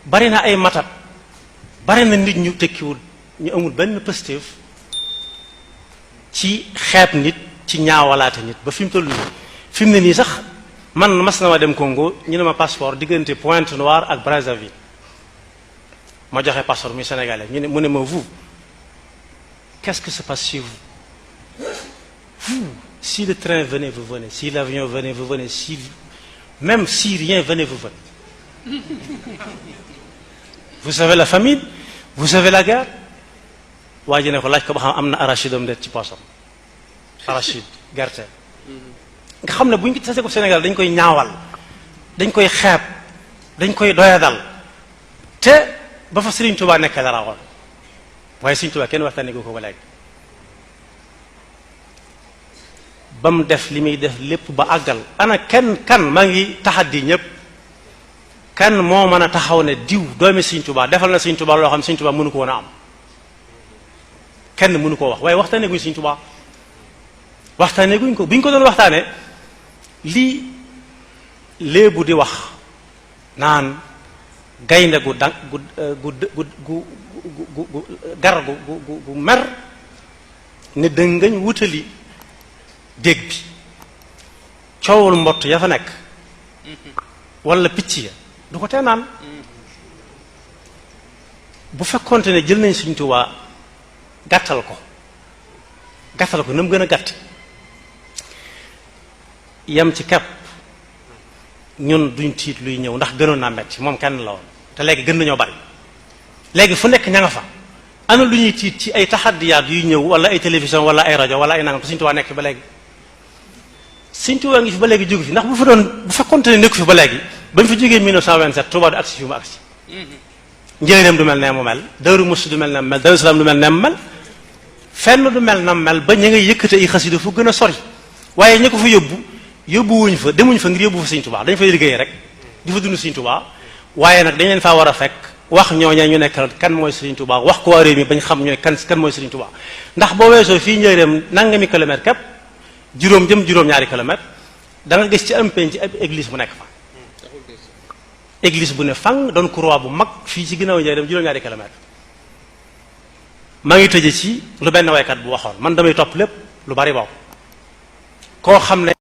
bari na ay matat bari na nit ñu tekkiwul ñu amul benn positif ci xeeb nit ci ñaawalaate nit ba fi mu toll nii fi mu ne nii sax man mas na ma dem Congo ñu ne ma passeport diggante Pointe-Noire ak Brazzaville ma joxe passeport muy sénégalais ñu ne mu ne ma vous qu'est-ce que se passe chez vous si le train venait vous venez si l'avion venait vous venez si même si rien venait vous venez vous savez la famine vous savez la guerre waa ji ne ko laaj ko ba xam am na arachide am det ci poosam arachide gerte nga xam ne bu ñu tasee ko Sénégal dañ koy ñaawal dañ koy xeeb dañ koy doyadal te ba fa Serigne Touba nekk dara woon waaye Serigne Touba kenn waxtaanee ko ba léegi ba mu def li muy def lépp ba àggal ana kan maa ngi taxaddi ñëpp kan moo mën a taxaw ne diw doomi Serigne Touba defal na Serigne Touba loo xam Serigne Touba mënu ko woon a am kenn mënu koo wax waaye waxtaanee guñ Serigne Touba waxtaanee guñ ko bi ñu ko doon waxtaanee lii léebu di wax naan gaynde gu da gu gar gu mer ne dëngañ wutali dégg bi coowul mbott ya fa nekk wala picc ya du ko tee naan bu fekkonte ne jël nañ Sëriñ Tuubaa gàttal ko na mu gën a gàtt yam ci kepp ñun duñ tiit luy ñëw ndax gënoon naa metti moom kenn la woon te léegi gën nañoo bari léegi fu nekk ña nga fa ana lu ñuy tiit ci ay taxaddiyaat yuy ñëw wala ay télévision wala ay rajo wala ay nangam te Sëriñ Tuubaa nekk fi ba léegi Sëriñ Tuubaa ngi fi ba léegi jógu fi ndax bu fekkonte ne nekku fi ba léegi ba mu fi jógee 1927 Tuubaa du agsi fi mu agsi njëriñam du mel ne mu mel Daaru Muxti du mel ne mu mel Daaru Salaam du mel ne mu mel fenn du mel na mu mel ba ñu ngay yëkkate ay xasida fu gën a sori waaye ña ko fa yóbbuwuñ fa demuñ fa ngir yóbbu fa Sëriñ Tuubaa dañ fay liggéey rek di fa dund Sëriñ Tuubaa waaye nag dañ leen faa war a fekk wax ñooña ñu nekk kan mooy Sëriñ Tuubaa wax ko waa réew mi bañ xam ñooy kan mooy Sëriñ Tuubaa ndax boo weesoo fii njëreem nangami kilomètre képp juróom-ñaari kilomètre da nga gis ci am penc ci ab église bu nekk fa église bu ne fang doon croix bu mag fii ci ginnaaw njëreem juróom-ñaari kilomètre maa ngi tëje ci lu benn waykat bu waxoon man damay topp lépp lu bari boobu koo xam ne